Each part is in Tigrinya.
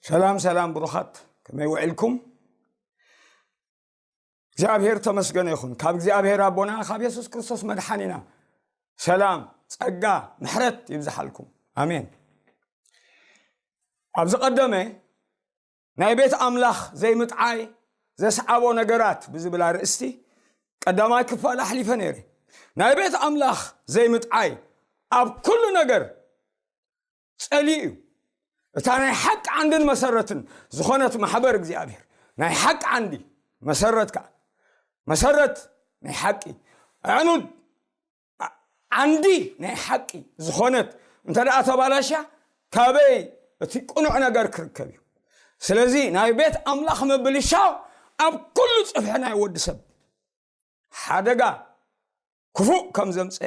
ሰላም ሰላም ብሩኻት፣ ከመይ ውዒልኩም? እግዚኣብሔር ተመስገነ ይኹን። ካብ እግዚኣብሔር ኣቦና ካብ የሱስ ክርስቶስ መድሓኒና ሰላም፣ ጸጋ፣ ምሕረት ይብዝሓልኩም። ኣሜን። ኣብ ዝቐደመ ናይ ቤት ኣምላኽ ዘይምጥዓይ ዘስዓቦ ነገራት ብዝብል ኣርእስቲ ቀዳማይ ክፋል ኣሕሊፈ ነይረ። ናይ ቤት ኣምላኽ ዘይምጥዓይ ኣብ ኩሉ ነገር ጸሊኡ እዩ። እታ ናይ ሓቂ ዓንድን መሰረትን ዝኾነት ማሕበር እግዚኣብሔር፣ ናይ ሓቂ ዓንዲ መሰረት ከዓ፣ መሰረት ናይ ሓቂ ዕኑድ ዓንዲ ናይ ሓቂ ዝኾነት እንተ ደኣ ተባላሻ፣ ካበይ እቲ ቅኑዕ ነገር ክርከብ እዩ? ስለዚ ናይ ቤት ኣምላኽ ምብልሻው ኣብ ኩሉ ጽፍሒ ናይ ወዲ ሰብ ሓደጋ ክፉእ ከም ዘምጽአ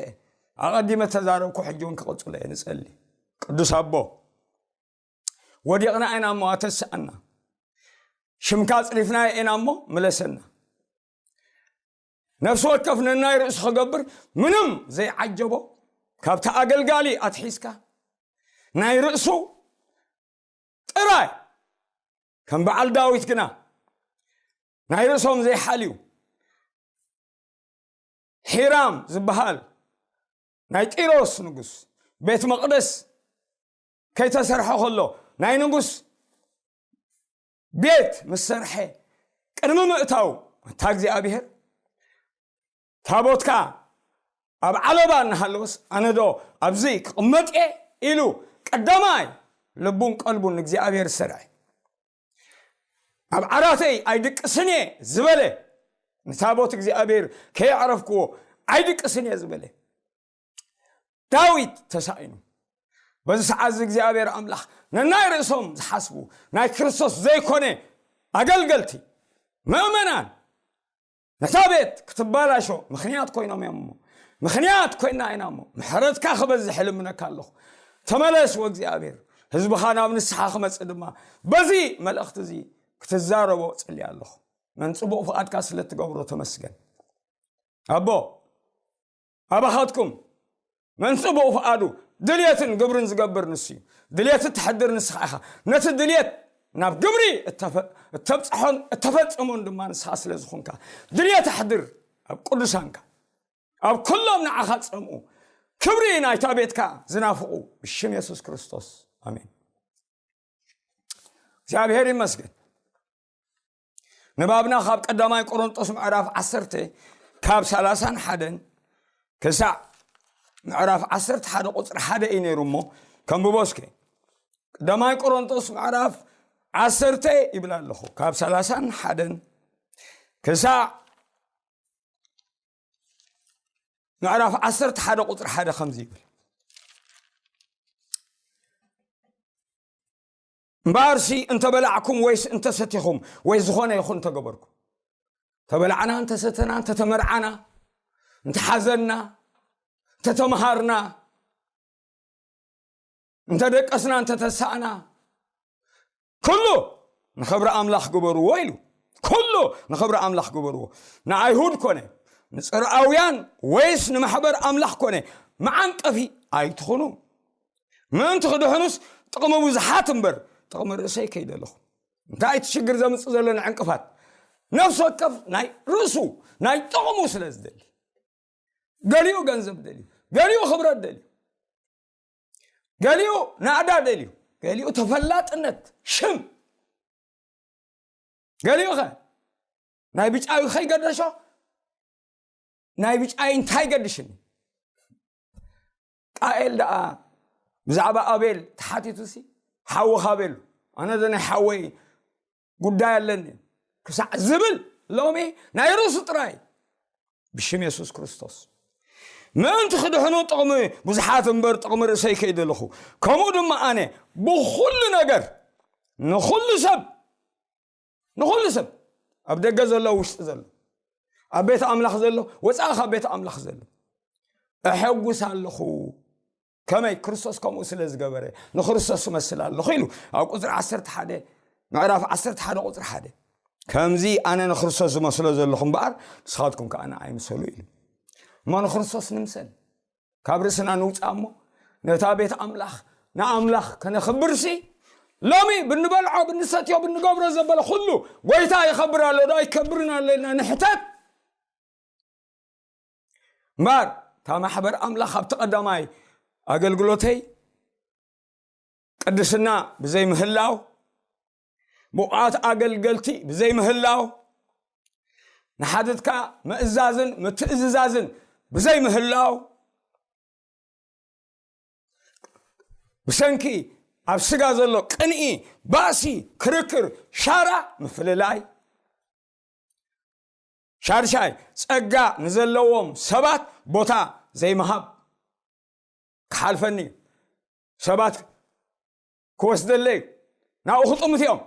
ኣቐዲመ ተዛረብኩ፣ ሕጂ እውን ክቕጽሎ እየ። ንጸሊ። ቅዱስ ኣቦ፣ ወዲቕና ኢና እሞ ኣተስኣና፣ ሽምካ ኣጽሪፍናዮ ኢና እሞ ምለሰና። ነፍሲ ወከፍ ነናይ ርእሱ ክገብር ምንም ዘይዓጀቦ፣ ካብቲ ኣገልጋሊ ኣትሒዝካ ናይ ርእሱ ጥራይ፣ ከም በዓል ዳዊት ግና ናይ ርእሶም ዘይሓልዩ፣ ሒራም ዝበሃል ናይ ጢሮስ ንጉስ ቤት መቕደስ ከይተሰርሐ ከሎ፣ ናይ ንጉስ ቤት ምስ ሰርሐ ቅድሚ ምእታው፣ ኣታ እግዚኣብሔር፣ ታቦትካ ኣብ ዓለባ እናሃለወስ፣ ኣነ ዶ ኣብዚ ክቕመጥ እየ? ኢሉ ቀዳማይ ልቡን ቀልቡን ንእግዚኣብሔር ዝሰርዐ፣ ኣብ ዓራተይ ኣይድቅስን እየ ዝበለ፣ ንታቦት እግዚኣብሔር ከየዕረፍክዎ ኣይድቅስን እየ ዝበለ ዳዊት ተሳኢኑ። በዚ ሰዓት እዚ እግዚኣብሔር ኣምላኽ ነናይ ርእሶም ዝሓስቡ ናይ ክርስቶስ ዘይኮነ ኣገልገልቲ ምእመናን ነታ ቤት ክትባላሾ ምኽንያት ኮይኖም እዮም እሞ፣ ምኽንያት ኮይና ኢና እሞ፣ ምሕረትካ ክበዝሕ እልምነካ ኣለኹ። ተመለስ ወእግዚኣብሔር፣ ህዝብኻ ናብ ንስሓ ክመጽእ ድማ በዚ መልእኽቲ እዚ ክትዛረቦ ጽልያ ኣለኹ። መን ጽቡቕ ፍቓድካ ስለ እትገብሮ ተመስገን። ኣቦ፣ ኣባኻትኩም መን ጽቡቕ ፍቓዱ ድልየትን ግብርን ዝገብር ንሱ እዩ። ድልየት እተሕድር ንስኻ ኢኻ። ነቲ ድልየት ናብ ግብሪ እተፈ-፣ እተብጽሖን እተፈጽሞን ድማ ንስኻ ስለ ዝኾንካ፣ ድልየት ኣሕድር ኣብ ቅዱሳንካ፣ ኣብ ኩሎም ንዓኻ ዝጸምኡ፣ ክብሪ ናይታ ቤትካ ዝናፍቑ፣ ብሽም የሱስ ክርስቶስ፣ ኣሜን። እግዚኣብሔር ይመስገን። ንባብና ካብ ቀዳማይ ቆሮንጦስ ምዕራፍ ዓሰርተ ካብ ሰላሳን ሓደን ክሳዕ ምዕራፍ ዓሰርተ ሓደ ቁጽሪ ሓደ እዩ ነይሩ እሞ፣ ከንብቦ እስከ። ቀዳማይ ቆሮንጦስ ምዕራፍ ዓሰርተ ይብል ኣለኹ፣ ካብ ሰላሳን ሓደን ክሳዕ ምዕራፍ ዓሰርተ ሓደ ቁጽሪ ሓደ ከምዚ ይብል። እምበኣርሲ እንተበላዕኩም ወይስ እንተሰቲኹም ወይ ዝኾነ ይኹን እንተገበርኩም፣ እንተበላዕና፣ እንተሰተና፣ እንተተመርዓና፣ እንተሓዘና፣ እንተተምሃርና፣ እንተደቀስና፣ እንተተሳእና፣ ኩሉ ንኽብሪ ኣምላኽ ግበርዎ ኢሉ። ኩሉ ንኽብሪ ኣምላኽ ግበርዎ። ንኣይሁድ ኮነ፣ ንጽርኣውያን ወይስ ንማሕበር ኣምላኽ ኮነ፣ መዓንቀፊ ኣይትኹኑ። ምእንቲ ክድሕኑስ ጥቕሚ ብዙሓት እምበር፣ ጥቕሚ ርእሰይ ከይደለኹ። እንታይ እቲ ሽግር ዘምጽእ ዘሎ ንዕንቅፋት? ነፍሲ ወከፍ ናይ ርእሱ፣ ናይ ጥቕሙ ስለ ዝደሊ። ገሊኡ ገንዘብ ደልዩ፣ ገሊኡ ክብረት ደልዩ፣ ገሊኡ ናእዳ ደልዩ፣ ገሊኡ ተፈላጥነት፣ ሽም፣ ገሊኡ ኸ ናይ ብጫዩ ከይገደሾ፣ ናይ ብጫይ እንታይ ገድሽኒ? ቃኤል ደኣ ብዛዕባ ኣቤል ተሓቲቱሲ፣ ሓውኻ ኣቤል፣ ኣነ ዘ ናይ ሓወይ ጉዳይ ኣለኒ ክሳዕ ዝብል፣ ሎሚ ናይ ርእሱ ጥራይ፣ ብሽም የሱስ ክርስቶስ፣ ምእንቲ ክድሕኑ ጥቕሚ ብዙሓት እምበር ጥቕሚ ርእሰይ ከይደለኹ፣ ከምኡ ድማ ኣነ ብኹሉ ነገር ንኹሉ ሰብ፣ ንኹሉ ሰብ፣ ኣብ ደገ ዘሎ፣ ውሽጢ ዘሎ፣ ኣብ ቤት ኣምላኽ ዘሎ፣ ወጻኢ ካብ ቤት ኣምላኽ ዘሎ፣ እሐጉስ ኣለኹ። ከመይ? ክርስቶስ ከምኡ ስለ ዝገበረ፣ ንክርስቶስ እመስል ኣለኹ ኢሉ ኣብ ቁጽሪ ዓሰርተ ሓደ፣ ምዕራፍ ዓሰርተ ሓደ ቁጽሪ ሓደ። ከምዚ ኣነ ንክርስቶስ ዝመስሎ ዘለኹ እምበኣር፣ ንስኻትኩም ከኣ ንዓይ ምሰሉ ኢሉ። እሞ ንክርስቶስ ንምሰል፣ ካብ ርእስና ንውጻእ እሞ፣ ነታ ቤት ኣምላኽ ንኣምላኽ ከነኽብርሲ፣ ሎሚ ብንበልዖ፣ ብንሰትዮ፣ ብንገብሮ ዘበለ ኩሉ ጎይታ ይኸብር ኣሎ ዶ ኣይከብርን ኣሎ ኢልና ንሕተት። እምበር እታ ማሕበር ኣምላኽ ኣብቲ ቀዳማይ ኣገልግሎተይ ቅድስና ብዘይምህላው፣ ብቑዓት ኣገልገልቲ ብዘይምህላው፣ ንሓትትካ ምእዛዝን ምትእዝዛዝን ብዘይምህላው፣ ብሰንኪ ኣብ ስጋ ዘሎ ቅንኢ፣ ባእሲ፣ ክርክር፣ ሻራ፣ ምፍልላይ፣ ሻድሻይ ጸጋ ንዘለዎም ሰባት ቦታ ዘይምሃብ። ክሓልፈኒ እዩ፣ ሰባት ክወስደለይ፣ ናብኡ ክጥምት እዮም።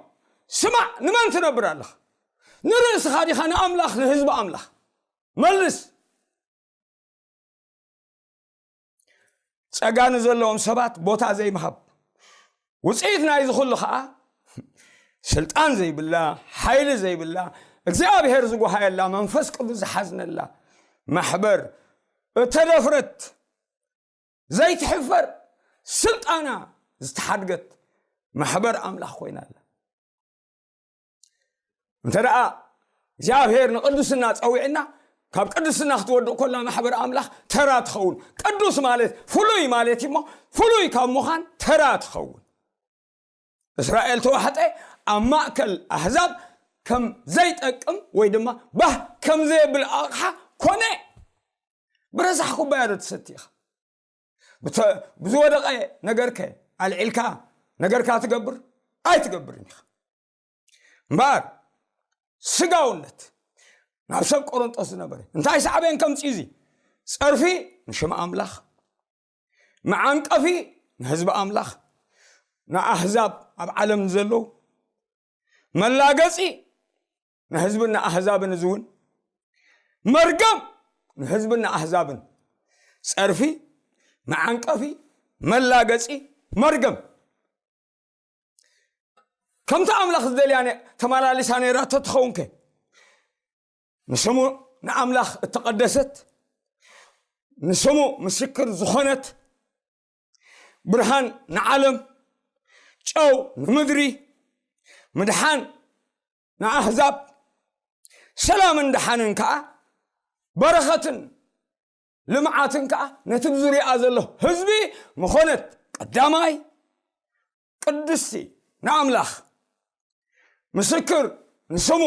ስማዕ፣ ንመን ትነብር ኣለኻ? ንርእስኻ ዲኻ ንኣምላኽ፣ ንህዝቢ ኣምላኽ? መልስ። ጸጋ ንዘለዎም ሰባት ቦታ ዘይምሃብ። ውጽኢት ናይዚ ኩሉ ኸኣ፣ ስልጣን ዘይብላ፣ ሓይሊ ዘይብላ፣ እግዚኣብሔር ዝጓሃየላ፣ መንፈስ ቅዱስ ዝሓዝነላ ማሕበር፣ እተደፍረት፣ ዘይትሕፈር፣ ስልጣና ዝተሓድገት ማሕበር ኣምላኽ ኮይና ኣላ። እንተ ደኣ እግዚኣብሔር ንቅድስና ጸዊዕና፣ ካብ ቅድስና ክትወድቕ ከላ ማሕበር ኣምላኽ ተራ ትኸውን። ቅዱስ ማለት ፍሉይ ማለት እዩ እሞ፣ ፍሉይ ካብ ምዃን ተራ ትኸውን። እስራኤል ተዋሕጠ ኣብ ማእከል ኣህዛብ ከም ዘይጠቅም ወይ ድማ ባህ ከም ዘየብል ኣቕሓ ኮነ። ብረሳሕ ኩባያ ዶ ትሰቲ ኢኻ? ብተ-፣ ብዝወደቐ ነገርከ ኣልዒልካ ነገርካ ትገብር? ኣይትገብርን ኢኻ። እምበኣር ስጋውነት ናብ ሰብ ቆሮንጦስ ዝነበረ እንታይ ሳዕቤን ከምጽእ እዚ? ጸርፊ ንሽም ኣምላኽ፣ መዓንቀፊ ንህዝቢ ኣምላኽ፣ ንኣህዛብ ኣብ ዓለም ንዘለዉ፣ መላገጺ ንህዝብን ንኣህዛብን፣ እዚ እውን መርገም ንህዝብን ንኣህዛብን። ጸርፊ፣ መዓንቀፊ፣ መላገጺ፣ መርገም። ከምቲ ኣምላኽ ዝደልያ ነ-፣ ተመላሊሳ ነይራቶ ትኸውን ከ? ንስሙ ንኣምላኽ እተቐደሰት፣ ንስሙ ምስክር ዝኾነት፣ ብርሃን ንዓለም፣ ጨው ንምድሪ፣ ምድሓን ንኣህዛብ፣ ሰላምን ደሓንን ከኣ፣ በረኸትን ልምዓትን ከኣ ነቲ ብዙርያኣ ዘሎ ህዝቢ ምኾነት፣ ቀዳማይ ቅድስቲ ንኣምላኽ፣ ምስክር ንስሙ፣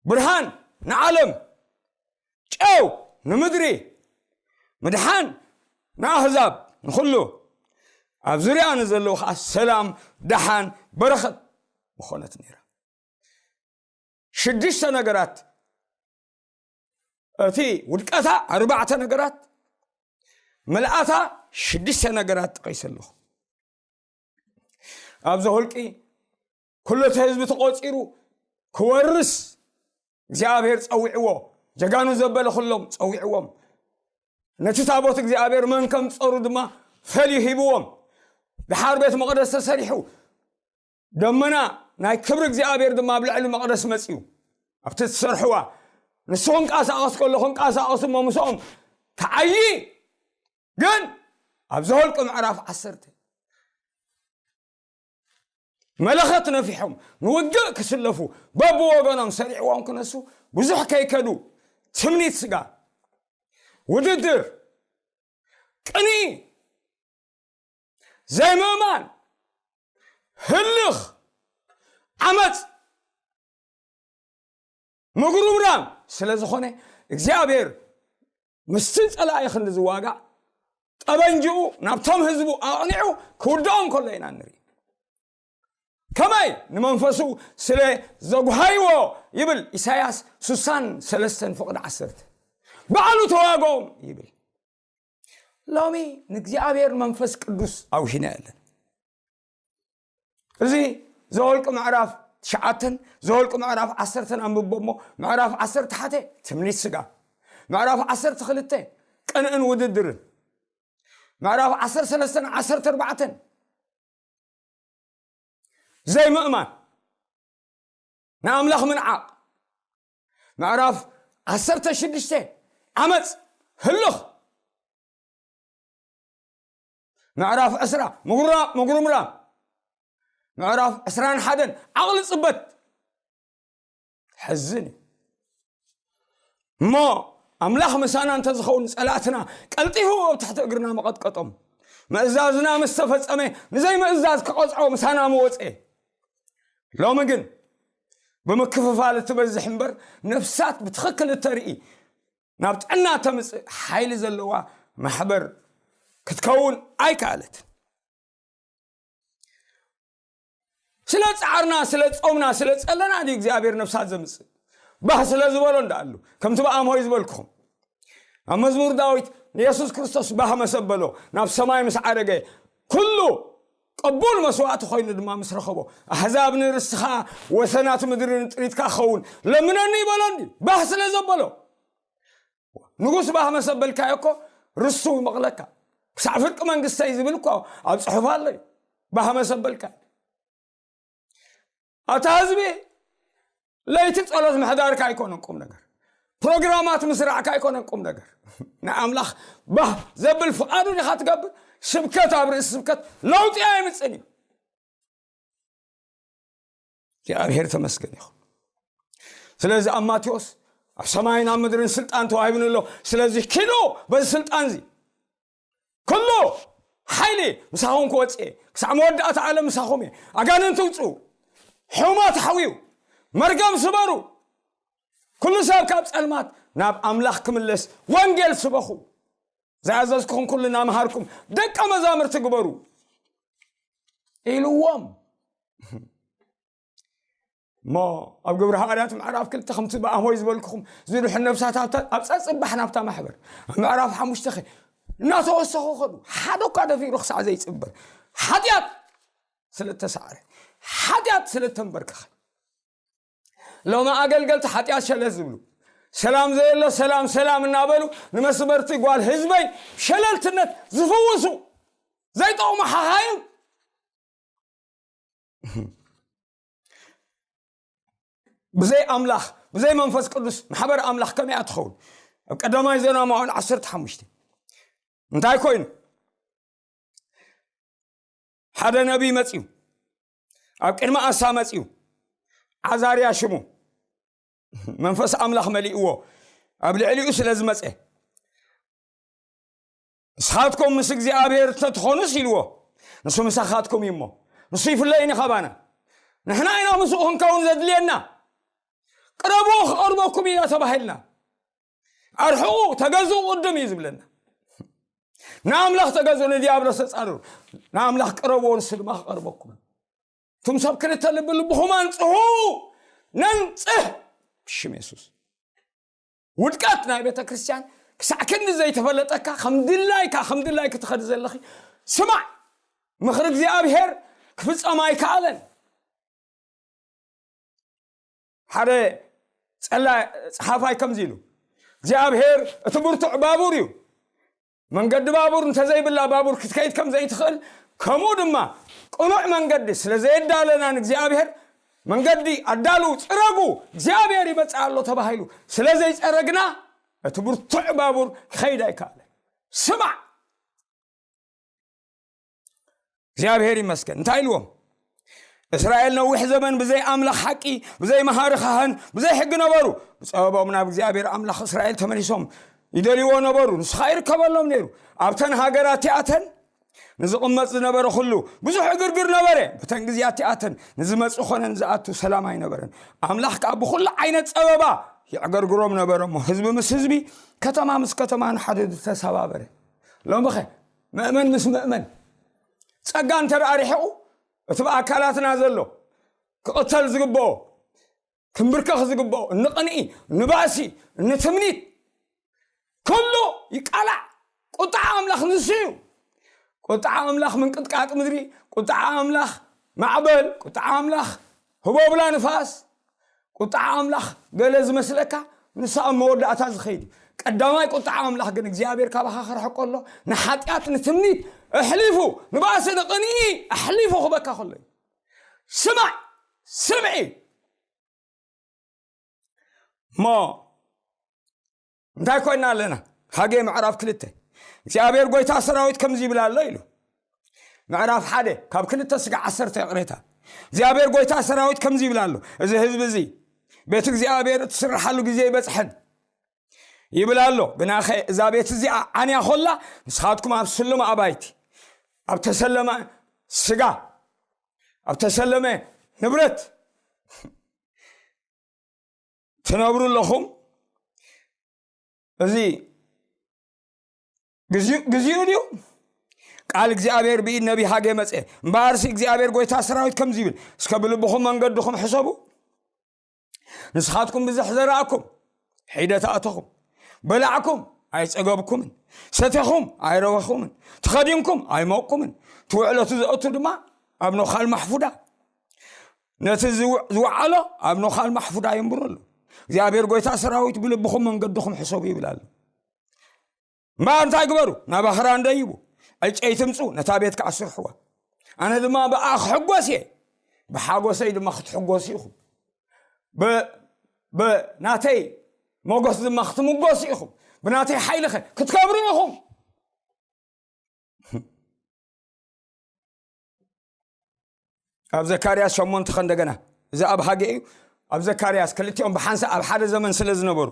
ብርሃን ንዓለም፣ ጨው ንምድሪ፣ ምድሓን ንኣህዛብ፣ ንኹሉ ኣብ ዙርያኣ ንዘለዉ ኸኣ ሰላም፣ ደሓን፣ በረኸት ምኾነት ነይራ። ሽዱሽተ ነገራት፣ እቲ ውድቀታ ኣርባዕተ ነገራት፣ ምልኣታ ሽዱሽተ ነገራት ጠቒሰ ኣለኹ። ኣብ ዘኍልቂ ኩሉ እቲ ህዝቢ ተቖጺሩ ክወርስ እግዚኣብሔር ጸዊዕዎ፣ ጀጋኑ ዘበለ ኩሎም ጸዊዕዎም። ነቲ ታቦት እግዚኣብሔር መን ከም ጸሩ ድማ ፈልዩ ሂብዎም። ድሓር ቤት መቕደስ ተሰሪሑ፣ ደመና ናይ ክብሪ እግዚኣብሔር ድማ ኣብ ልዕሊ መቕደስ መጺኡ። ኣብቲ ትሰርሕዋ፣ ንሱ ክንቀሳቐስ ከሎ ክንቀሳቐሱ እሞ ምስኦም ተዓዪ። ግን ኣብ ዘኍልቂ ምዕራፍ ዓሰርተ መለኸት ነፊሖም ንውግእ ክስለፉ በብወገኖም ሰሪዕዎም ክነሱ፣ ብዙሕ ከይከዱ ትምኒት ስጋ፣ ውድድር፣ ቅንኢ፣ ዘይምእማን፣ ህልኽ፣ ዓመፅ፣ ምጉርምራም ስለ ዝኾነ እግዚኣብሔር ምስቲ ጸላኢ ክንዲ ዝዋጋእ ጠበንጅኡ ናብቶም ህዝቡ ኣቕኒዑ ክውድኦም ከሎ ኢና ንርኢ። ከመይ ንመንፈሱ ስለ ዘጉሃይዎ ይብል ኢሳያስ ስሳን ሰለስተን ፍቕዲ ዓሰርተ። ባዕሉ ተዋግኦም ይብል። ሎሚ ንእግዚኣብሔር መንፈስ ቅዱስ ኣውሂና የለን። እዚ ዘወልቂ ምዕራፍ ትሽዓተን ዘወልቂ ምዕራፍ ዓሰርተን ኣንብቦ እሞ፣ ምዕራፍ ዓሰርተ ሓደ ትምኒት ስጋ፣ ምዕራፍ ዓሰርተ ክልተ ቅንእን ውድድርን፣ ምዕራፍ ዓሰርተ ሰለስተን ዓሰርተ ኣርባዕተን ዘይምእማን፣ ንኣምላኽ ምንዓቕ፣ ምዕራፍ ዓሰርተ ሽዱሽተ ዓመፅ፣ ህልኽ፣ ምዕራፍ ዕስራ ምጉራ- ምጉርምራም። ምዕራፍ ዕስራን ሓደን ዓቕሊ ጽበት። ሕዝን እዩ። እሞ ኣምላኽ ምሳና እንተዝኸውን፣ ጸላእትና ቀልጢፉ ኣብ ትሕቲ እግርና መቐጥቀጦም። ምእዛዝና ምስ ተፈጸመ፣ ንዘይምእዛዝ ክቐጽዖ ምሳና ምወጸ። ሎሚ ግን ብምክፍፋል እትበዝሕ እምበር፣ ነፍሳት ብትኽክል እተርኢ፣ ናብ ጥዕና ተምጽእ ሓይሊ ዘለዋ ማሕበር ክትከውን ኣይከኣለትን። ስለ ጻዕርና፣ ስለ ጾምና፣ ስለ ጸለና ድዩ እግዚኣብሔር ነፍሳት ዘምጽእ? ባህ ስለ ዝበሎ እንዳኣሉ፣ ከምቲ ብኣምሆይ ዝበልኩኹም፣ ኣብ መዝሙር ዳዊት ንየሱስ ክርስቶስ ባህ መሰበሎ፣ ናብ ሰማይ ምስ ዓረገ፣ ኩሉ ቅቡል መስዋእቲ ኮይኑ ድማ ምስ ረኸቦ፣ ኣሕዛብ ንርስትኻ፣ ወሰናት ምድሪ ንጥሪትካ ክኸውን ለምነኒ ይበሎ እንዲ፣ ባህ ስለ ዘበሎ። ንጉስ ባህ መሰበልካዮ እኮ ርስቱ ይመቕለካ። ክሳዕ ፍርቂ መንግስተይ ዝብል እኮ ኣብ ጽሑፍ ኣሎ እዩ። ባህ መሰበልካ። ኣታ ህዝቢ፣ ለይቲ ጸሎት ምሕዳርካ ኣይኮነን ቁም ነገር። ፕሮግራማት ምስራዕካ ኣይኮነን ቁም ነገር። ንኣምላኽ ባህ ዘብል ፍቓዱ ዲኻ ትገብር? ስብከት ኣብ ርእሲ ስብከት ለውጢ ኣይምጽን እዩ። እግዚኣብሔር ተመስገን ይኹን። ስለዚ ኣብ ማቴዎስ ኣብ ሰማይን ኣብ ምድርን ስልጣን ተዋሂቡኒ ኣሎ። ስለዚ ኪዱ በዚ ስልጣን እዚ ኩሉ ሓይሊ ምሳኹም ክወፅእ እየ። ክሳዕ መወዳእታ ዓለም ምሳኹም እየ። ኣጋንንቲ ውፅኡ፣ ሕሙማት ሓውዩ፣ መርገም ስበሩ። ኩሉ ሰብ ካብ ጸልማት ናብ ኣምላኽ ክምለስ ወንጌል ስበኹ። ዝኣዘዝኩኹም ኩሉ እናመሃርኩም ደቀ መዛሙርቲ ግበሩ ኢልዎም። እሞ ኣብ ግብሪ ሃዋርያት ምዕራፍ ክልተ ከምቲ ብኣሞይ ዝበልኩኹም ዝድሕን ነፍሳት ኣብታ- ኣብ ጸጽባሕ ናብታ ማሕበር ኣብ ምዕራፍ ሓሙሽተ ኸ እናተወሰኹ ኸዱ። ሓደ እኳ ደፊሩ ክሳዕ ዘይጽበር ሓጢኣት ስለ እተሳዕረ፣ ሓጢኣት ስለ እተንበርከኸ። ሎሚ ኣገልገልቲ ሓጢኣት ሸለል ዝብሉ፣ ሰላም ዘየሎ ሰላም ሰላም እናበሉ ንመስበርቲ ጓል ህዝበይ ሸለልትነት ዝፍውሱ ዘይጠቕሙ ሓኻይም። ብዘይ ኣምላኽ፣ ብዘይ መንፈስ ቅዱስ ማሕበር ኣምላኽ ከመይ እያ ትኸውን? ኣብ ቀዳማይ ዜና መዋዕል ዓሰርተ ሓሙሽተ እንታይ ኮይኑ? ሓደ ነቢይ መጽዩ፣ ኣብ ቅድሚ ኣሳ መጽዩ፣ ዓዛርያ ሽሙ፣ መንፈስ ኣምላኽ መሊእዎ ኣብ ልዕሊኡ ስለ ዝመጸ፣ ንስኻትኩም ምስ እግዚኣብሔር እንተትኾኑስ ኢልዎ። ንሱ ምሳኻትኩም እዩ እሞ፣ ንሱ ይፍለይ ንኻባና። ንሕና ኢና ምስኡ ክንከውን ዘድልየና። ቅረብዎ ክቐርበኩም ኢና ተባሂልና። ኣርሕቑ፣ ተገዝኡ ቅድም እዩ ዝብለና። ንኣምላኽ ተገዝኡ፣ ንዲያብሎስ ተጻረሩ። ንኣምላኽ ቅረብዎ፣ ንሱ ድማ ክቐርበኩም። እቱም ሰብ ክልተ ልቢ ልብኹም ኣንጽሁ፣ ነንጽህ ብሽም የሱስ። ውድቀት ናይ ቤተ ክርስቲያን ክሳዕ ክንዲ ዘይተፈለጠካ፣ ከም ድላይካ ከም ድላይ ክትኸዲ ዘለኺ ስማዕ። ምኽሪ እግዚኣብሔር ክፍጸም ኣይከኣለን። ሓደ ጸላ- ጸሓፋይ ከምዚ ኢሉ፣ እግዚኣብሔር እቲ ብርቱዕ ባቡር እዩ። መንገዲ ባቡር እንተዘይብላ ባቡር ክትከይድ ከም ዘይትኽእል፣ ከምኡ ድማ ቅኑዕ መንገዲ ስለ ዘየዳለና ንእግዚኣብሔር መንገዲ ኣዳልው ጽረጉ፣ እግዚኣብሔር ይመጽእ ኣሎ ተባሂሉ ስለ ዘይጸረግና፣ እቲ ብርቱዕ ባቡር ክኸይድ ኣይከኣለን። ስማዕ፣ እግዚኣብሔር ይመስገን። እንታይ ኢልዎም? እስራኤል ነዊሕ ዘመን ብዘይ ኣምላኽ ሓቂ፣ ብዘይ መሃሪ ካህን፣ ብዘይ ሕጊ ነበሩ። ብጸበቦም ናብ እግዚኣብሔር ኣምላኽ እስራኤል ተመሊሶም ይደልይዎ ነበሩ። ንሱ ኸኣ ይርከበሎም ነይሩ። ኣብተን ሃገራት እቲኣተን ንዝቕመጥ ዝነበረ ኩሉ ብዙሕ ዕግርግር ነበረ። በተን ግዜያት እቲኣተን ንዝመጽእ ኾነ ንዝኣቱ ሰላም ኣይነበረን። ኣምላኽ ከኣ ብኹሉ ዓይነት ጸበባ ይዕገርግሮም ነበረ እሞ፣ ህዝቢ ምስ ህዝቢ፣ ከተማ ምስ ከተማ ንሓድሕዱ ተሰባበረ። ሎምኸ ምእመን ምስ ምእመን ጸጋ እንተ ደኣ ርሒቑ፣ እቲ ብኣካላትና ዘሎ ክቕተል ዝግብኦ፣ ክንብርከኽ ዝግብኦ፣ እንቕንኢ፣ እንባእሲ፣ እንትምኒት፣ ኩሉ ይቃላዕ። ቁጥዓ ኣምላኽ ንሱ እዩ። ቁጥዓ ኣምላኽ ምንቅጥቃጥ ምድሪ፣ ቁጥዓ ኣምላኽ ማዕበል፣ ቁጥዓ ኣምላኽ ህቦብላ ንፋስ፣ ቁጥዓ ኣምላኽ ገለ ዝመስለካ ንሱ ኣብ መወዳእታ ዝኸይድ እዩ። ቀዳማይ ቁጥዓ ኣምላኽ ግን እግዚኣብሔር ካባኻ ክርሕቆ ኣሎ። ንሓጢኣት፣ ንትምኒት ኣሕሊፉ፣ ንባእሲ፣ ንቕንኢ ኣሕሊፉ ክበካ ከሎ እዩ። ስማዕ፣ ስምዒ። እሞ እንታይ ኮይና ኣለና? ሃጌ ምዕራፍ ክልተ እግዚኣብሔር ጎይታ ሰራዊት ከምዚ ይብል ኣሎ ኢሉ። ምዕራፍ ሓደ ካብ ክልተ ስጋ ዓሰርተ ይቕሬታ። እግዚኣብሔር ጎይታ ሰራዊት ከምዚ ይብል ኣሎ፣ እዚ ህዝቢ እዚ ቤት እግዚኣብሔር እትስርሓሉ ግዜ ይበጽሐን ይብል ኣሎ። ግናኸ እዛ ቤት እዚኣ ዓንያ ኾላ ንስኻትኩም ኣብ ስሉም ኣባይቲ፣ ኣብ ተሰለመ ስጋ፣ ኣብ ተሰለመ ንብረት ትነብሩ ኣለኹም። እዚ ግዜኡ ድዩ? ቃል እግዚኣብሔር ብኢድ ነቢይ ሃጌ መጸ። እምበኣርሲ እግዚኣብሔር ጎይታ ሰራዊት ከምዚ ይብል፣ እስከ ብልብኹም መንገድኹም ሕሰቡ። ንስኻትኩም ብዙሕ ዘራእኩም፣ ሒደት ኣእተኹም፣ በላዕኩም ኣይጸገብኩምን፣ ሰቴኹም ኣይረወኹምን፣ ተኸዲንኩም ኣይሞቕኩምን፣ ትውዕለቱ ዘእቱ ድማ ኣብ ነዃል ማሕፉዳ፣ ነቲ ዝው- ዝወዓሎ ኣብ ነዃል ማሕፉዳ የንብረሉ። እግዚኣብሔር ጎይታ ሰራዊት ብልብኹም መንገድኹም ሕሰቡ ይብል ኣሎ። እምበኣር እንታይ ግበሩ? ናብ ኣኽራን ደይቡ፣ ዕጨይቲ ምጹ፣ ነታ ቤት ከኣ ስርሕዋ። ኣነ ድማ ብኣ ክሕጎስ እየ፣ ብሓጎሰይ ድማ ክትሕጎሱ ኢኹም። ብ- ብናተይ ሞገስ ድማ ክትምጎሱ ኢኹም። ብናተይ ሓይልኸ ክትከብሩ ኢኹም። ኣብ ዘካርያስ ሸሞንተ ከ እንደገና፣ እዚ ኣብ ሃገ እዩ። ኣብ ዘካርያስ ክልቲኦም ብሓንሳእ ኣብ ሓደ ዘመን ስለ ዝነበሩ፣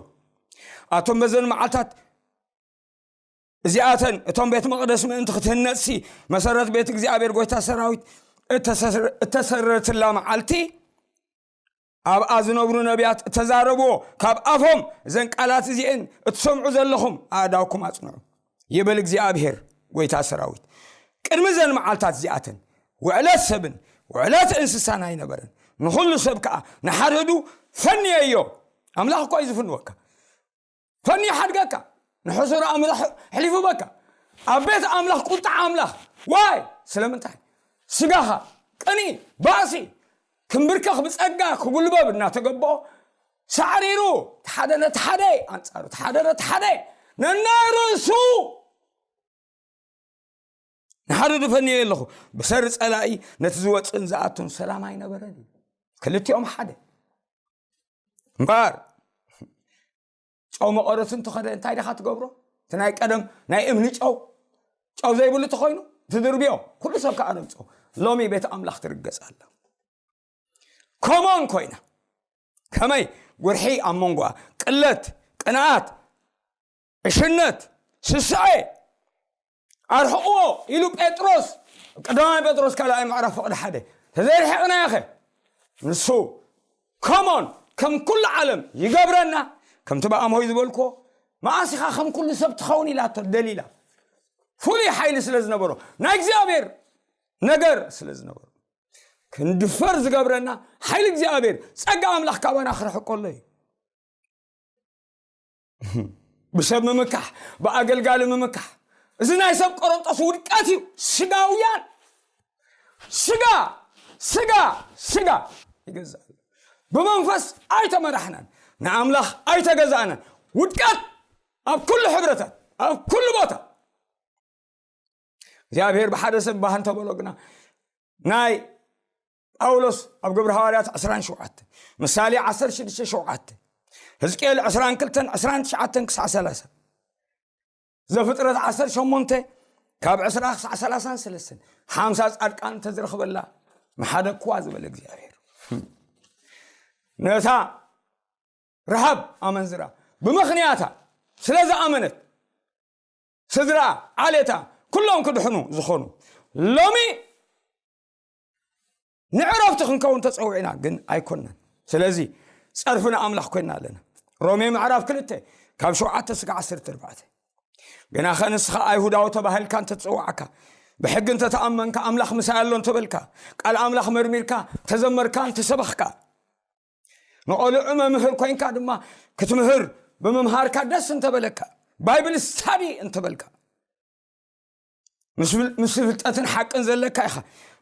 ኣቶም በዘን መዓልታት እዚኣተን እቶም ቤት መቕደስ ምእንቲ ክትህነጽሲ መሰረት ቤት እግዚኣብሔር ጎይታ ሰራዊት እተሰር- እተሰረትላ መዓልቲ፣ ኣብኣ ዝነብሩ ነቢያት እተዛረብዎ ካብ ኣፎም እዘን ቃላት እዚኤን እትሰምዑ ዘለኹም ኣእዳውኩም ኣጽንዑ፣ ይብል እግዚኣብሔር ጎይታ ሰራዊት። ቅድሚ እዘን መዓልታት እዚኣተን ውዕለት ሰብን ውዕለት እንስሳን ኣይነበረን። ንኹሉ ሰብ ከኣ ንሓድሕዱ ፈንየዮ። ኣምላኽ እኮ እዩ ዝፍንወካ። ፈንዩ ሓድገካ፣ ንሕሱር ኣእምሮ ኣሕ- ኣሕሊፉ በካ። ኣብ ቤት ኣምላኽ ቁጣ ኣምላኽ። ዋይ? ስለምንታይ? ስጋኻ ቅኒ፣ ባእሲ፣ ክምብርከኽ ብጸጋ ክጉልበብ እናተገበኦ፣ ሳዕሪሩ፣ እቲ ሓደ ነቲ ሓደ ኣንጻሩ፣ እቲ ሓደ ነቲ ሓደ ነናይ ርእሱ። ንሓድሕዱ ፈንየ ኣለኹ። ብሰሪ ጸላኢ ነቲ ዝወጽእን ዝኣቱን ሰላም ኣይነበረን እዩ። ክልቲኦም ሓደ። እምበኣር ጨው መቐረቱ እንተኸደ እንታይ ዲኻ ትገብሮ? እቲ ናይ ቀደም ናይ እምኒ ጨው፣ ጨው ዘይብሉ እንተኾይኑ ትድርብዮ፣ ኩሉ ሰብ ከኣ ነብጾ። ሎሚ ቤት ኣምላኽ ትርገጽ ኣላ። ኮሞን ኮይና። ከመይ? ጉርሒ ኣብ መንጎኣ፣ ቅለት፣ ቅንኣት፣ ዕሽነት፣ ስስዐ፣ ኣርሕቕዎ ኢሉ ጴጥሮስ፣ ቀዳማይ ጴጥሮስ ካልኣይ ምዕራፍ ፍቕዲ ሓደ። ተዘይርሒቕናዮኸ? ንሱ ከሞን ከም ኩሉ ዓለም ይገብረና። ከምቲ ብኣምሆይ ዝበልክዎ፣ መኣስ ኢኻ ከም ኩሉ ሰብ ትኸውን ኢላቶ ደሊላ። ፍሉይ ሓይሊ ስለ ዝነበሮ፣ ናይ እግዚኣብሔር ነገር ስለ ዝነበሮ፣ ክንድፈር ዝገብረና ሓይሊ እግዚኣብሔር፣ ጸጋ ኣምላኽ ካባና ክርሕቅ ከሎ እዩ። ብሰብ ምምካሕ፣ ብኣገልጋሊ ምምካሕ፣ እዚ ናይ ሰብ ቆሮንጦስ ውድቀት እዩ። ስጋውያን፣ ስጋ፣ ስጋ፣ ስጋ ይገዛእ። ብመንፈስ ኣይተመራሕናን፣ ንኣምላኽ ኣይተገዛእናን። ውድቀት ኣብ ኩሉ ሕብረታት፣ ኣብ ኩሉ ቦታ። እግዚኣብሔር ብሓደ ሰብ ባህ እንተበሎ ግና፣ ናይ ጳውሎስ ኣብ ግብሪ ሃዋርያት ዕስራን ሸውዓተ፣ ምሳሌ ዓሰርተ ሽዱሽተ ሸውዓተ፣ ህዝቅኤል ዕስራን ክልተን ዕስራን ትሽዓተን ክሳዕ ሰላሳ፣ ዘፍጥረት ዓሰርተ ሸሞንተ ካብ ዕስራ ክሳዕ ሰላሳን ሰለስተን፣ ሓምሳ ጻድቃን እንተዝረኽበላ ምሓደግክዋ ዝበለ እግዚኣብሔር። ነታ ረሃብ ኣመንዝራ ብምኽንያታ ስለ ዝኣመነት፣ ስድራ፣ ዓሌታ፣ ኩሎም ክድሕኑ ዝኾኑ። ሎሚ ንዕረፍቲ ክንከውን ተጸዊዕና፣ ግን ኣይኮንናን። ስለዚ ጸርፊ ንኣምላኽ ኮይንና ኣለና። ሮሜ ምዕራፍ ክልተ ካብ ሸውዓተ ስጋዕ ዓሰርተ ኣርባዕተ። ግናኸ ንስኻ ኣይሁዳዊ ተባሂልካ እንተተጸዋዕካ፣ ብሕጊ እንተተኣመንካ፣ ኣምላኽ ምሳይ ኣሎ እንተበልካ፣ ቃል ኣምላኽ መርሚርካ ተዘመርካ እንተሰበኽካ፣ ንቆልዑ መምህር ኮይንካ ድማ ክትምህር ብምምሃርካ ደስ እንተበለካ፣ ባይብል ስታዲ እንተበልካ፣ ምስ ፍል- ምስ ፍልጠትን ሓቅን ዘለካ ኢኻ።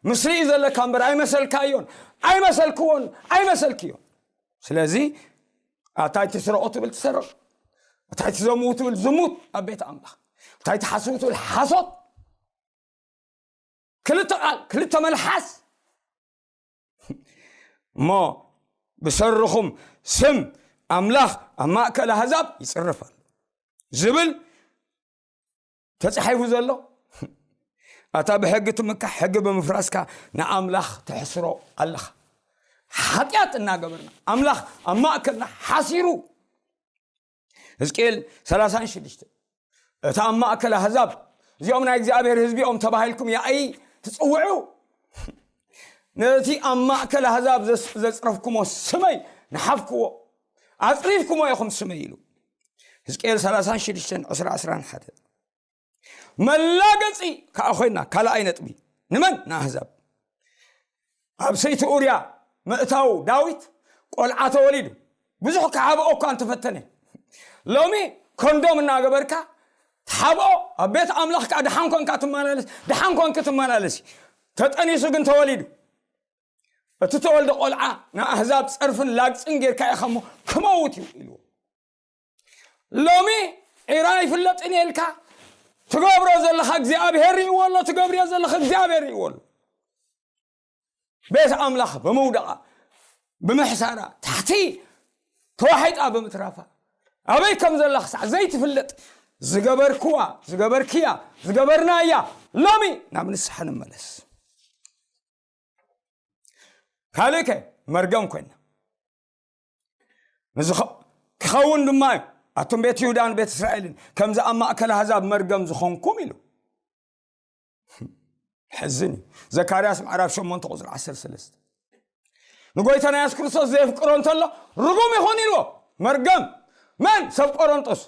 ምስ ርኢ ዘለካ እምበር ኣይመሰልካዮን፣ ኣይመሰልክዎን፣ ኣይመሰልክዮን። ስለዚ ኣታይ ትስረቑ ትብል ትሰርቕ፣ ኣታይ ትዘምዉ ትብል ዝሙት ኣብ ቤት ኣምላኽ፣ ኣታይ ትሓስቡ ትብል ሓሶት። ክልተ ቃል፣ ክልተ መልሓስ። እሞ ብሰርኹም ስም ኣምላኽ ኣብ ማእከል ኣህዛብ ይጽረፍ ኣሎ ዝብል ተጻሒፉ ዘሎ ኣታ ብሕጊ ትምካሕ ሕጊ ብምፍራስካ ንኣምላኽ ተሕስሮ ኣለኻ። ሓጢኣት እናገበርና ኣምላኽ ኣብ ማእከልና ሓሲሩ። ሕዝቅኤል ሰላሳን ሽዱሽተ፣ እቲ ኣብ ማእከል ኣህዛብ እዚኦም ናይ እግዚኣብሔር ህዝቢ እዮም ተባሂልኩም ያኢ ትጽውዑ፣ ነቲ ኣብ ማእከል ኣህዛብ ዘጽረፍኩሞ ስመይ ንሓፍክዎ፣ ኣጽሪፍኩሞ ኢኹም ስመይ ኢሉ። ሕዝቅኤል ሰላሳን ሽዱሽተን ዕስራ ዕስራን ሓደ። መላገጺ ከዓ ኮይና ካልኣይ ነጥቢ። ንመን ንኣህዛብ። ኣብ ሰይቲ ኡርያ ምእታው ዳዊት ቆልዓ ተወሊዱ። ብዙሕ ክሓብኦ እኳ እንተፈተነ፣ ሎሚ ኮንዶም እናገበርካ ትሓብኦ፣ ኣብ ቤት ኣምላኽ ከዓ ድሓን ኮንካ ትመላለስ፣ ድሓን ኮንክ ትመላለስ። ተጠኒሱ ግን ተወሊዱ። እቲ ተወልደ ቆልዓ ንኣህዛብ ጸርፍን ላግጽን ጌርካ ኢኻ እሞ ክመውት እዩ ኢልዎ። ሎሚ ዒራ ይፍለጥን እየ ኢልካ ትገብሮ ዘለኻ እግዚኣብሔር ይእዎ ኣሎ፣ ትገብርዮ ዘለኻ እግዚኣብሔር ይእዎ ኣሎ። ቤት ኣምላኽ ብምውደቓ፣ ብምሕሳራ፣ ታሕቲ ተዋሒጣ ብምትራፋ፣ ኣበይ ከም ዘላ ክሳዕ ዘይትፍለጥ ዝገበርክዋ፣ ዝገበርክያ፣ ዝገበርናያ፣ ሎሚ ናብ ንስሓ ንመለስ። ካልእከ መርገም ኮይና ንዝኸ-፣ ክኸውን ድማ እዩ። ኣቱም ቤት ይሁዳን ቤት እስራኤልን ከምዚ ኣብ ማእከል ኣህዛብ መርገም ዝኾንኩም ኢሉ። ሕዝን እዩ። ዘካርያስ ምዕራፍ ሸሞንተ ቁጽሪ ዓሰርተ ሰለስተ። ንጎይታና የሱስ ክርስቶስ ዘየፍቅሮ እንተሎ ርጉም ይኹን ኢልዎ። መርገም መን? ሰብ ቆሮንጦስ።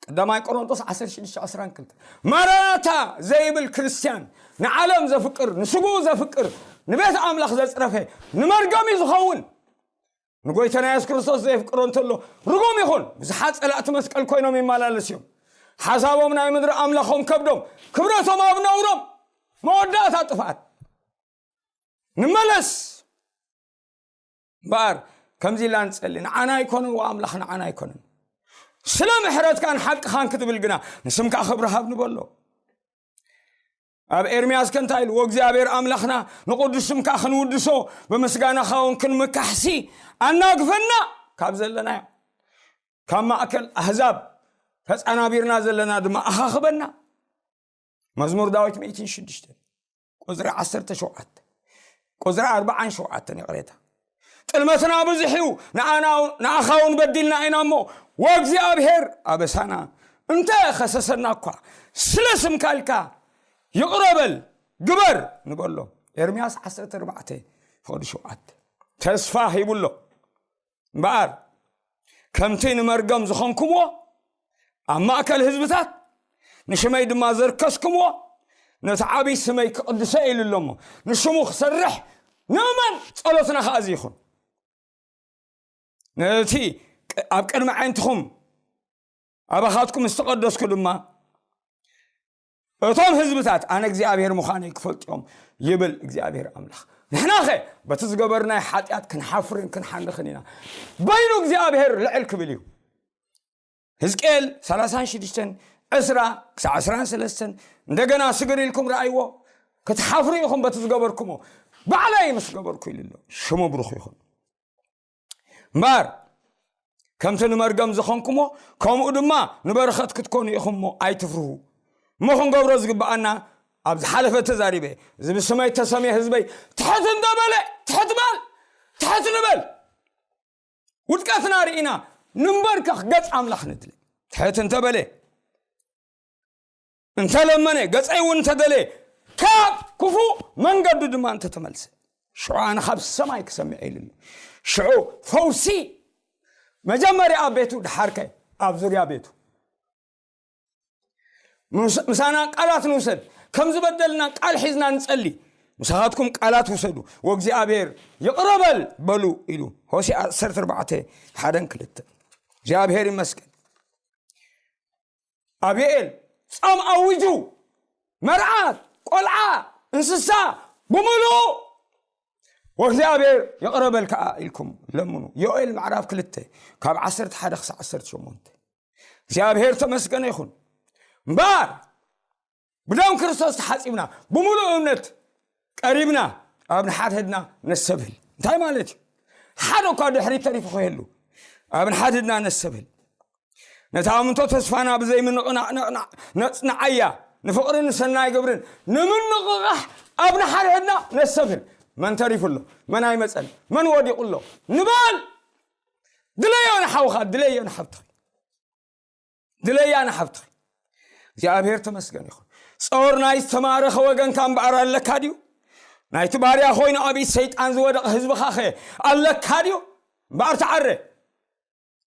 ቀዳማይ ቆሮንጦስ ዓሰርተ ሽዱሽተ ዕስራን ክልተ። ማራናታ ዘይብል ክርስትያን ንዓለም ዘፍቅር፣ ንስግኡ ዘፍቅር፣ ንቤት ኣምላኽ ዘጽረፈ ንመርገም እዩ ዝኸውን። ንጎይታና የሱስ ክርስቶስ ዘየፍቅሮ እንተሎ ርጉም ይኹን። ብዙሓት ጸላእቲ መስቀል ኮይኖም ይመላለስ እዮም። ሓሳቦም ናይ ምድሪ ኣምላኾም ከብዶም፣ ክብረቶም ኣብ ነውሮም፣ መወዳእታ ጥፍኣት። ንመለስ እምበኣር ከምዚ ኢልና ንጸሊ፣ ንዓና ኣይኮነን ወኣምላኽ ንዓና ኣይኮነን። ስለ ምሕረትካን ሓቅኻን ክትብል ግና ንስምካ ክብሪ ሃብ ንበሎ። ኣብ ኤርምያስ ከ እንታይ ኢሉ? "ወእግዚኣብሔር ኣምላኽና ንቕዱስ ስምካ ክንውድሶ ብምስጋናኻ እውን ክንምካሕሲ ኣናግፈና ካብ ዘለናዮ ካብ ማእከል ኣህዛብ ተጸናቢርና ዘለና ድማ ኣኻኽበና." መዝሙር ዳዊት ሚእትን ሽዱሽተ ቁጽሪ ዓሰርተ ሸውዓተ፣ ቁጽሪ ኣርባዓን ሸውዓተን ይቕሬታ። "ጥልመትና ብዙሕ እዩ፣ ንኣና-፣ ንኣኻ እውን በዲልና ኢና እሞ፣ ወእግዚኣብሔር ኣበሳና እንተ ኸሰሰና እኳ፣ ስለ ስምካ ኢልካ ይቕረ በል፣ ግበር" ንበሎ። ኤርምያስ ዓሰርተ ኣርባዕተ ፍቕዲ ሸውዓተ። ተስፋ ሂቡ ኣሎ። እምበኣር ከምቲ ንመርገም ዝኾንኩምዎ ኣብ ማእከል ህዝብታት፣ ንሽመይ ድማ ዘርከስኩምዎ፣ ነቲ ዓብዪ ስመይ ክቕድሶ ኢሉ ኣሎ እሞ፣ ንሽሙ ክሰርሕ ንምእመን ጸሎትና ከኣ እዚ ይኹን። ነቲ ቅ-፣ ኣብ ቅድሚ ኣዒንትኹም ኣባኻትኩም ምስ ተቐደስኩ ድማ፣ እቶም ህዝብታት ኣነ እግዚኣብሔር ምዃነይ ክፈልጡ እዮም ይብል እግዚኣብሔር ኣምላኽ። ንሕናኸ በቲ ዝገበርናዮ ሓጢኣት ክንሓፍርን ክንሓንኽን ኢና። በይኑ እግዚኣብሔር ልዕል ክብል እዩ። ሕዝቅኤል ሰላሳን ሽዱሽተን ዕስራ ክሳዕ ዕስራን ሰለስተን፣ እንደገና ስግር ኢልኩም ረኣይዎ፣ ክትሓፍሩ ኢኹም በቲ ዝገበርኩሞ፣ ባዕለይ ምስ ገበርኩ ኢሉ ኣሎ። ሽሙ ብሩኽ ይኹን። እምበኣር ከምቲ ንመርገም ዝኾንኩሞ፣ ከምኡ ድማ ንበረኸት ክትኮኑ ኢኹም እሞ ኣይትፍርሁ። እሞ ክንገብሮ ዝግብኣና፣ ኣብ ዝሓለፈ ተዛሪበ፣ እዚ ብስመይ ተሰምየ ህዝበይ ትሕት እንተበለ፣ ትሕት በል፣ ትሕት ንበል። ውድቀትና ርኢና ንንበርከኽ፣ ገጽ ኣምላኽ ንድለ። ትሕት እንተበለ፣ እንተለመነ፣ ገጸይ እውን እንተደለየ፣ ካብ ክፉእ መንገዱ ድማ እንተተመልሰ፣ ሽዑ ኣነ ካብ ሰማይ ክሰምዕ ኢሉ ኣሎ። ሽዑ ፈውሲ መጀመርያ ኣብ ቤቱ፣ ደሓርከ ኣብ ዙርያ ቤቱ። ምስ-፣ ምሳና ቃላት ንውሰድ። ከም ዝበደልና ቃል ሒዝና ንጸሊ። ምሳኻትኩም ቃላት ውሰዱ። "ወእግዚኣብሔር ይቕረ በል" በሉ ኢሉ። ሆሴዕ ዓሰርተ ኣርባዕተ፣ ሓደን ክልተን። እግዚኣብሔር ይመስገን። ኣብ ዮኤል ጾም ኣዊጁ፣ መርዓት፣ ቆልዓ፣ እንስሳ ብምሉኡ "ወእግዚኣብሔር ይቕረ በል ከኣ" ኢልኩም ለምኑ። ዮኤል ምዕራፍ ክልተ ካብ ዓሰርተ ሓደ ክሳዕ ዓሰርተ ሸሞንተ። እግዚኣብሔር ተመስገነ ይኹን። እምበኣር ብደም ክርስቶስ ተሓጺብና፣ ብምሉእ እምነት ቀሪብና፣ ኣብ ንሓድሕድና ነስተብህል። እንታይ ማለት እዩ? ሓደ እኳ ድሕሪት ተሪፉ ከይህሉ፣ ኣብ ንሓድሕድና ነስተብህል። ነታ ኣምንቶ ተስፋና ብዘይምንቕናቕ ነቕናዕ-፣ ነጽንዓያ። ንፍቕርን ንሰናይ ግብርን ንምንቕቓሕ ኣብ ንሓድሕድና ነስተብህል። መን ተሪፉ ኣሎ? መን ኣይመጸን? መን ወዲቑ ኣሎ? ንበል። ድለዮ ንሓውኻ፣ ድለዮ ንሓብትኺ፣ ድለያ ንሓብትኺ። እግዚኣብሔር ተመስገን ይኹን። ጾር ናይ ዝተማረኸ ወገንካ እምበኣር ኣለካ ድዩ? ናይቲ ባርያ ኮይኑ ኣብ ኢድ ሰይጣን ዝወደቐ ህዝብኻ ኸ ኣለካ ድዩ? እምበኣር ተዓረ።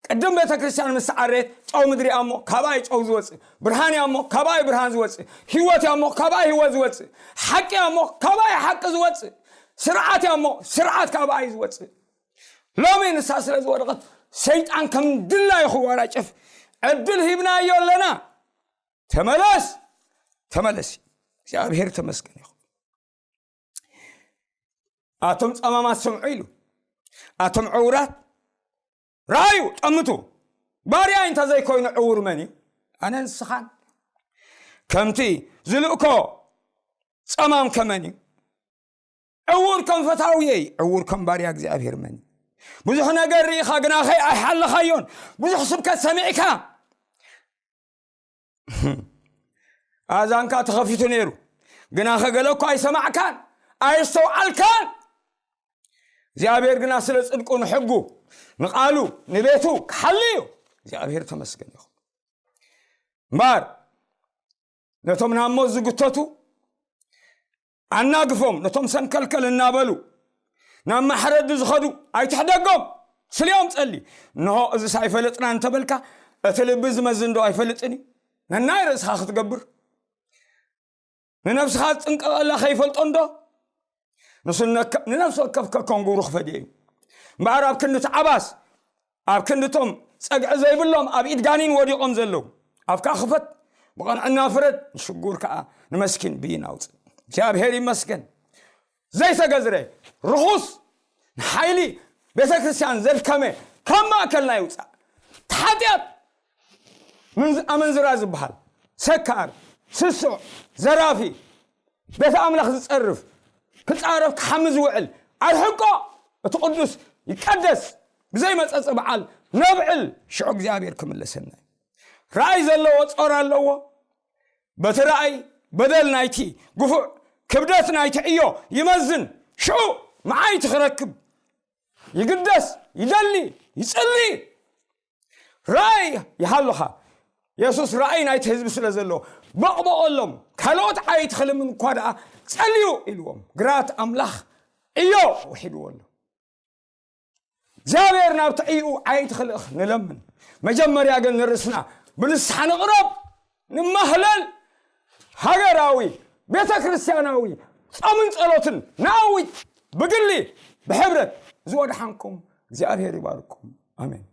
ቅድም ቤተ ክርስቲያን ምስ ተዓረየት ጨው ምድሪ እያ እሞ ካባይ ጨው ዝወፅእ፣ ብርሃን እያ እሞ ካባይ ብርሃን ዝወፅእ፣ ህይወት እያ እሞ ካባይ ህይወት ዝወፅእ፣ ሓቂ እያ እሞ ካባይ ሓቂ ዝወፅእ፣ ስርዓት እያ እሞ ስርዓት ካባይ ዝወፅእ። ሎሚ ንሳ ስለ ዝወደቐት ሰይጣን ከም ድላዩ ክዋራጨፍ ዕድል ሂብናዮ ኣለና። ተመለስ፣ ተመለሲ። እግዚኣብሔር ተመስገን ይኹን። ኣቶም ጸማማት ስምዑ ኢሉ፣ ኣቶም ዕውራት ረኣዩ፣ ጠምቱ። ባርያ እንተ ዘይኮይኑ ዕውር መን እዩ? ኣነ ንስኻን። ከምቲ ዝልእኮ ጸማም ከመን እዩ? ዕውር ከም ፈታውየይ፣ ዕውር ከም ባርያ እግዚኣብሔር መን እዩ? ብዙሕ ነገር ርኢኻ፣ ግናኸይ ኣይሓለኻዮን። ብዙሕ ስብከት ሰሚዕካ፣ ኣዛንካ ተኸፊቱ ነይሩ፣ ግናኸ ገለ እኮ ኣይሰማዕካን፣ ኣየስተውዓልካን። እግዚኣብሔር ግና ስለ ጽድቁ፣ ንሕጉ፣ ንቓሉ፣ ንቤቱ ክሓሊ እዩ። እግዚኣብሔር ተመስገን ይኹን። እምበኣር ነቶም ናብ ሞት ዝግተቱ ኣናግፎም፣ ነቶም ሰንከልከል እናበሉ ናብ ማሕረዲ ዝኸዱ ኣይትሕደጎም። ስልዮም ጸሊ። እንሆ እዚስ ኣይፈልጥና እንተበልካ፣ እቲ ልቢ ዝመዝን ዶ ኣይፈልጥን እዩ? ነናይ ርእስኻ ክትገብር፣ ንነብስኻ ዝጥንቀቐላ ከይፈልጦ እንዶ? ንሱ ነከ-፣ ንነፍሲ ወከፍ ከከም ግብሩ ክፈድዮ እዩ። እምበኣር ኣብ ክንዲ እቲ ዓባስ፣ ኣብ ክንዲ እቶም ጸግዒ ዘይብሎም ኣብ ኢድ ጋኒን ወዲቖም ዘለዉ፣ ኣፍካ ክፈት፣ ብቐንዕና ፍረድ፣ ንሽጉር ከኣ ንመስኪን ብይን ኣውጽእ። እግዚኣብሔር ይመስገን። ዘይተገዝረ ርኹስ ንሓይሊ ቤተ ክርስቲያን ዘድከመ ካብ ማእከልና ይውጻእ። እቲ ሓጢኣት ምንዝ-፣ ኣመንዝራ ዝበሃል፣ ሰካር፣ ስሱዕ፣ ዘራፊ፣ ቤተ ኣምላኽ ዝጸርፍ፣ ክጻረፍ ክሓሚ ዝውዕል ኣርሕቆ። እቲ ቅዱስ ይቀደስ። ብዘይመጸጸ በዓል ነብዕል፣ ሽዑ እግዚኣብሔር ክምለሰና እዩ። ራእይ ዘለዎ ጾር ኣለዎ። በቲ ራእይ በደል ናይቲ ግፉዕ፣ ክብደት ናይቲ ዕዮ ይመዝን። ሽዑ መዓይቲ ክረክብ ይግደስ፣ ይደሊ፣ ይጽሊ። ራእይ ይሃሉኻ። የሱስ ራእይ ናይቲ ህዝቢ ስለ ዘለዎ በቕበቐሎም። ካልኦት ዓይቲ ክልምን እኳ ደኣ ጸልዩ ኢልዎም። ግራት ኣምላኽ ዕዮ ውሒድዎ ኣሎ። እግዚኣብሔር ናብቲ ዕይኡ ዓይቲ ክልእኽ ንለምን። መጀመርያ ግን ንርእስና ብንስሓ ንቕረብ፣ ንማህለል። ሃገራዊ፣ ቤተ ክርስቲያናዊ ጾምን ጸሎትን ንኣውጅ። ብግሊ፣ ብሕብረት። እዚ ወድሓንኩም እግዚኣብሔር ይባርኩም። ኣሜን።